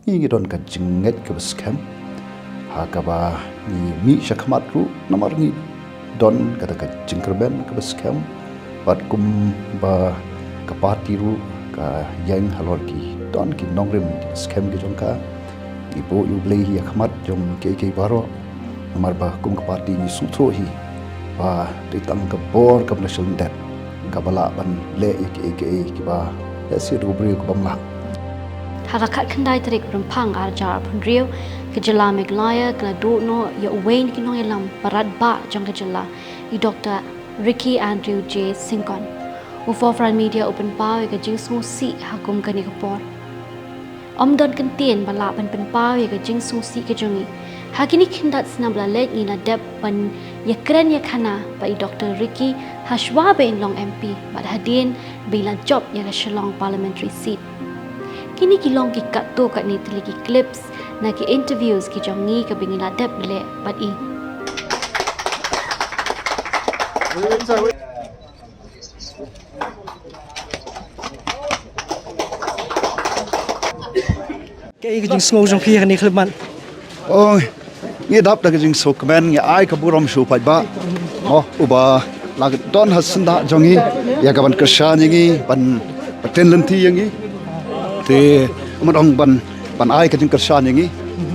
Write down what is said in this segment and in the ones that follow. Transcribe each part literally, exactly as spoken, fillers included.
Ngi ngi don ka jingngeit kaba skhem ha kaba ngi mih sha khmat ruh namar ngi don kata ka jingkyrmen kaba skhem. Bad kumba ka party ruh ka ïeng halor ki don ki nongrim kiba skhem ki jong ka, ngi buh ïa U Blei ïa khmat jong kiei kiei baroh. Namar ba kum ka party ngi sngewthuh hi ba dei tang ka bor kaba na shlyndet kaba lah ban leh ïa kiei kiei kiba lehse u briew ka bym lah. Ha ka khatkhyndai tarik Rymphang arhajar arphew hynriew, ka jylla Meghalaya ka la duh noh ïa uwei na ki nongïalam ba radbah jong ka jylla, i Doctor Ricky Andrew J Syngkon. U Four Front Media u pynpaw ïa ka jingsngewsih ha kum kane ka por. Ym don kyntien ba lah ban pynpaw ïa ka jingsngewsih ka jong ngi. Ha kine khyndiat snem ba la leit ngi la dep ban ïakren ïakhana bad i Doctor Ricky hashwa ba in long M P bad hadien ba in la jop ïa ka Shillong Parliamentary Seat. Kine ki long ki katto katne tylli ki clips na ki interviews ki jong ngi kaba ngi la dep leh bad i. Kaei ka jingsngew jong phi ha kane ka khyllipmat? Oh, ngi dap da ka jingsngewkmen, ngi ai ka burom sha u paidbah. Oh, uba la don ha syndah jong ngi ïa ka ban kyrshan ïa ngi, ban, ban pynlynti ïa ngi. Te, um ong ban, ban ai ka jingkyrshan ïa ngi.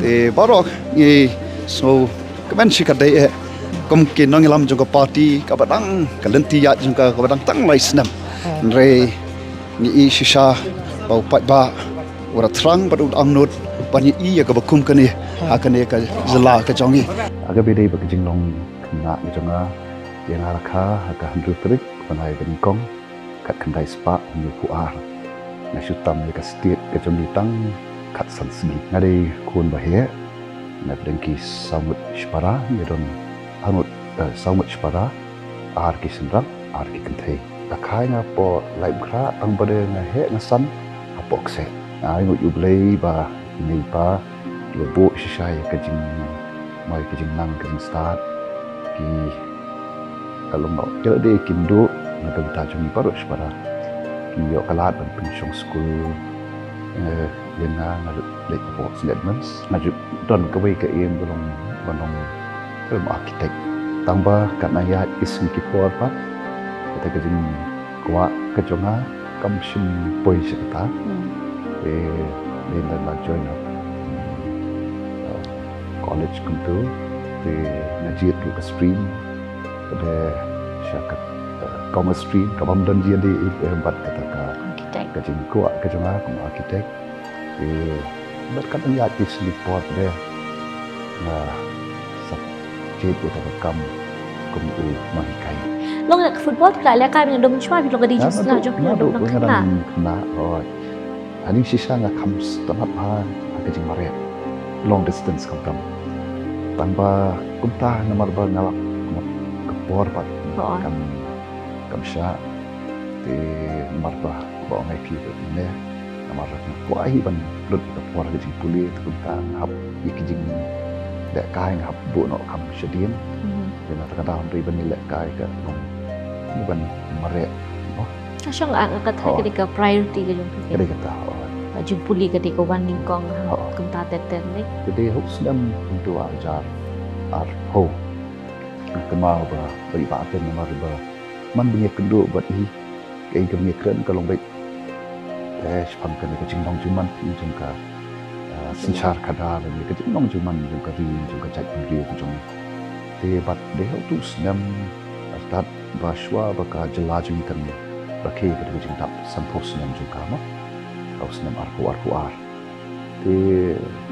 Te baroh ngi sngewkmen shikatdei eh kum ki nongïalam jong ka party kaba dang ka lynti ïaid jong ka kaba dang tang lai snem. Hynrei ngi i shisha ba u paidbah u la thrang bad u la angnud ban ïohi ïa kaba kum kane ha kane ka jylla ka jong ngi. Ha kaba dei ba ka jinglong khynnah ka jong nga, ïa nga la kha ha ka hynriew tarik u bnai ba nyngkong, khatkhyndai spah hynñiewphew ar. Nga shu tam ïa ka state ka jong ngi tang khatsan sngi. Nga dei khun ba heh na pdeng ki saw ngut shipara, ngi don ar ngut, eh, saw ngut shipara, ar ki shynrang, ar ki kynthei. La kha ïa nga hapoh Laitumkhrah, tang ba dei nga heh nga san hapoh Kseh. Nga ai nguh ïa U Blei ba i mei i pa kiba buh shisha ïa ka jing, mo, ïa ka jingnang ka jingstad, ki, ka long noh, ki la dei ki mduh na ka bynta jong ngi baroh shipara. Ki ïoh ka lad ban pynshong skul, eh, ïa nga, nga leit hapoh Saint Edmund's, nga ju don kawei ka aim ba long, ba long film architect. Tang ba katba nang ïaid ki sngi ki por pat, kata ka jingkwah ka jong nga kam shym poi sha kata. Hmm. Te, te la, la join up, hmm, uh, college kumto, te nga jied ruh ka stream, te sha ka, uh, commerce stream, ka bym don jingïadei ei ei bad kata ka, architect, ka jingkwah ka jong nga kum architect. Te bad katba nang ïaid ki sngi por te nga sdang jied ïa kata ka kam kum u nonghikai. Long na ka football phi la lehkai mynta, dum shwa phi long ka dei jingsngew jong phi, nga dum nang khynnah. Khynnah, hooid. Hangne shisha nga kham sngewtynnat ha ka jingmareh long distance khamtam. Tang ba kumta namar ba nga lap, nga lap ka por bad kam, kam shah. Te namar ba ba ong ai phi ba ne, namar nga kwah hi ban lut ka por ka jingpule, te kumta nga hap ïa ki jinglehkai, nga hap buh noh kam shadien. Mhm. Te na kata ka daw hynrei ban ïalehkai ka long ban mareh noh. Ka shong, ah, kata ka dei ka priority ka jong phi. Ka dei kata, oh. Ka jingpule ka dei ka wan nyngkong, oh, kumta ter ter ne. Ka dei ha u snem kumto arhajar arphew. Nga kynmaw ba, ba i Bah Ardent namar ba man ba ngi ïakynduh bad i, kaei kaba ngi kren ka long beit, eh, shaphang kane ka jinglong jingman jong ka, eh, synshar khadar, ne ka jinglong jingman jong ka ri, jong ka jaitbynriew ka jong ngi. Te bad dei ha uto u snem, artat ba shuwa ba ka jylla jong ngi kan rakhe ka dei ka jingdap sanphew snem jong ka, mo, ha u snem arphew arphew ar. Te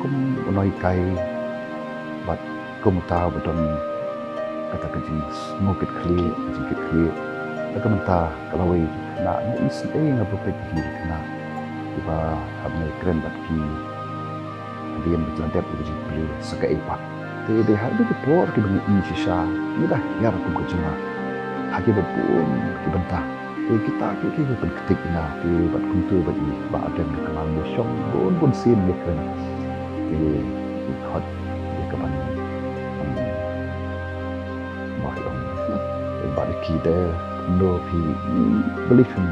kum u nonghikai bad kum uta ba don kata ka jingsngew kitkhlieh, ka jingkitkhlieh. Te ka mynta ka lawei khynnah, nga isynei nga bapeit ïa ki khynnah kiba hap ngi kren bad ki, hadien ba ki la dep ïa ka jingpule sa kaei pat. Te dei ha kine ki por kiba ngi i shisha, ngi da hiar kum ka jylla ha kiba bun ki bynta. Te kita ki, ki, ki pynkynthei ïa nga, te bad kumta bad i Bah Ardent, ka la ïashong bun bun sien ïa ka. Te i khot ïa ka ban, ban, ban, ban, te bad ki te, no, phi, believe in,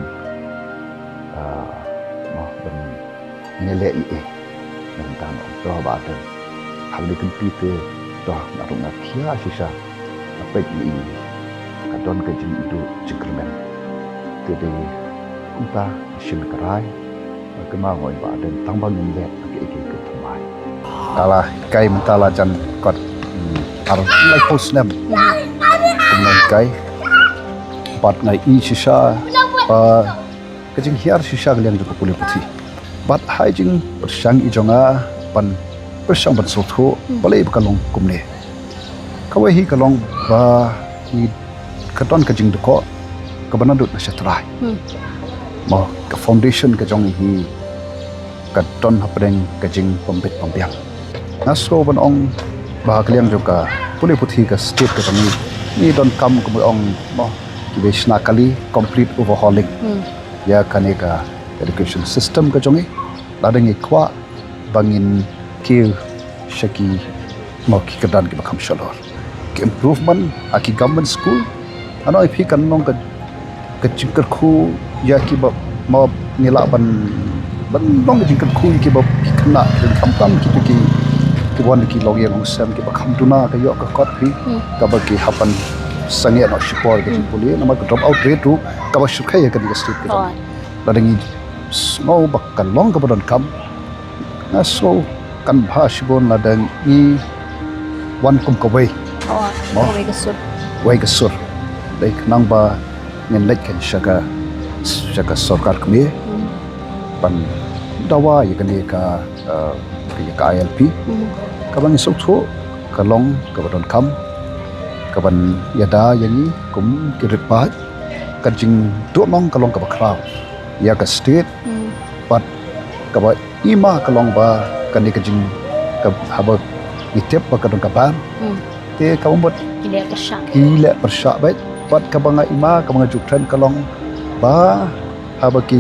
ah, no, ban, ngi leh ïa i. Tang to ba te. Hab ni kan pi te to na rung na kia shisha. Apek ni ka don ka jing idu jingkremen. Te dei kumta shin ka rai. Ba ka ma ngoi ba den tang ba ngin le ka ike ka thamai. Tala kai mentala jan kot. Hmm, ar lai pos nem. Kumnang kai. Bat ngai i shisha. Ba ka jinghiar shisha ka liang jong ka pule puthi. Bad hai jingpyrshang i jong nga ban pyrshang ban sngewthuh balei ba ka long kumne. Kawei hi ka long ba i ka don ka jingdukok kaba naduh na shatrai. Hmm. Mo ka foundation ka jong i hi ka don hapdeng ka jingpynbit pynbiang. Nga sngew ban ong ba ka liang jong ka pule puthi ka state ka jong i, i donkam kumba ong mo ki bei shna kali complete overhauling. Hmm. Ïa kane ka education system ka jong i. Lada ngi kwah ba ngin kiew sha ki mo ki kyrdan kiba kham shalor. Ki improvement ha ki government school. Ano i phi kan nong ka ka jingkyrkhu ïa kiba mo ngi lah ban ban nong ka jingkyrkhu ïa kiba ki khynnah ki kham tam ki tu ki ki wan ki lok ïa long sem kiba kham duna ka ïoh ka kot phi. Hmm. Kaba ki hapan sangeh noh shipor ka jingpule namar ka drop out rate ruh kaba shyrkhei ïa ka state ka jong. Lada ngi sngew ba ka long kaba donkam. Nga sngew kan bha shibun lada ngi wan kum kawei. Oh, mo? Kawei ka sur. Kawei ka sur. Dei khnang ba ngin leit kan sha ka sha ka sorkar kmie. Hmm. Ban dawa ïa kane ka, eh, ka ïa ka I L P. Hmm. Kaba ngi sngewthuh ka long kaba donkam. Kaban ïada ïa ngi kum ki rit paid. Ka jingduhnong ka long kaba khraw ïa ka state. Hmm. Bad kaba i ma ka long ba kane ka jing ka haba i tip ba ka dong ka ban. Hmm. Te ka umbut ki leh pyrshah. Ki leh pyrshah bad bad kaba nga i ma kaba nga ju kren ka long ba haba ki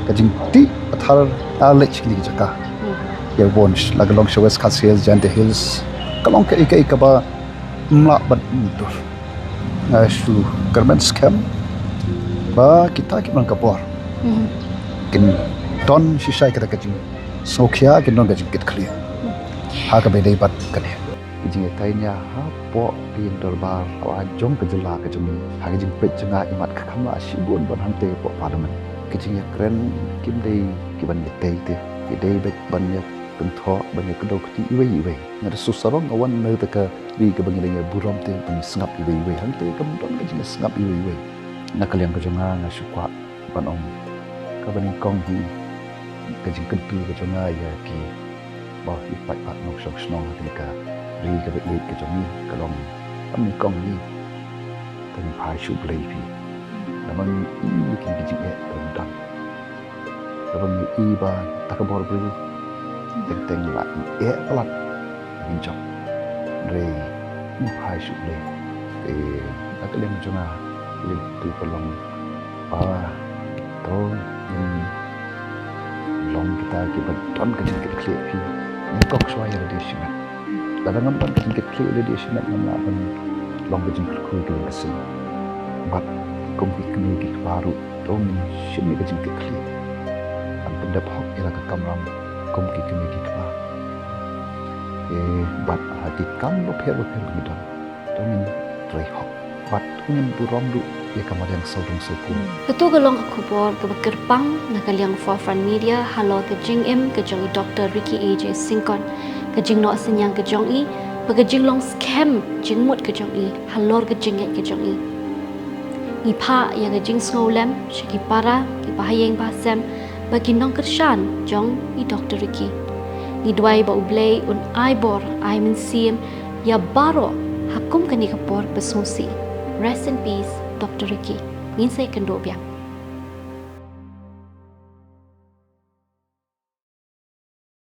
ka jingtih pathar a leh kine ki jaka. Hmm. Ïa bon la ka long sha West Khasi Hills, Jaintia Hills ka long ka i ka i kaba mlah bad mdur. Nga shu kyrmen skhem ba kita ki nong ka bor. Mhm. Kin don shisha kita ka jingsngewkhia kin don ka jingkitkhlieh. Mhm. Ha kaba ïadei bad kane. Ki jingïatai nia hapoh ka ïing dorbar ha jong ka jylla ka jong ngi ha ka jingpeit jong nga imat ka kham lah shibun ban hangtei hapoh parliament. Ki jingïakren kim dei kiban ïatei te ki dei beit ban ïa kynthoh ban ïa kdew kti iwei iwei. Nga da shu sarong nga wan na kata ka ri kaba ngi dang ïa burom te ban sngap iwei iwei hangte kam don ka jingsngap iwei iwei. Na ka liang ka jong nga nga shu kwah ban ong kaba nyngkong hi ka jingkyntu ka jong nga ïa ki ba i paidbah nongshong shnong ha kane ka ri kaba ïeit ka jong ngi ka long kaba nyngkong hi. Tang phai shu Blei phi. Namar ngi i ki jingeh ka dang Kaba ngi i ba ta ka bor briew teng teng la i eh palat ngi jong. Re ngi phai shu le. E na ka liang jong nga le tu ka long ba to ngi long kita ki ba don ka jingkit khlieh phi. Ngi kok shwa ïa la dei shimet. Lada ngam don ka jingkit khlieh ïa la dei shimet ngam lah ban long ka jingkyrkhu ïa ka sing. Bad kum ki kmie ki kpa ruh to ngin shim ïa ka jingkitkhlieh ban pyndep hok ïa la ka kamram kum ki kmie ki kpa. E bad ha ki kam bapher bapher ba ngi don to ngin trei hok bad to ngin burom ruh ïa ka mariang sawdong sawkun. Kato ka long ka khubor kaba kyrpang na ka liang Forefront Media halor ka jingim ka jong i Doctor Ricky A J Syngkon, ka jingnoh synñiang ka jong i bad ka jinglong skhem jingmut ka jong i halor ka jingngeit ka jong i. Ngi phah ïa ka jingsngewlem sha ki para, ki bahaïing bahasem bad ki nongkyrshan jong i Doctor Ricky. Ngi duwai ba U Blei un ai bor ai mynsiem ïa baroh ha kum kane ka por ba sngewsih. Rest in peace Doctor Ricky. Ngin sa ïakynduh biang.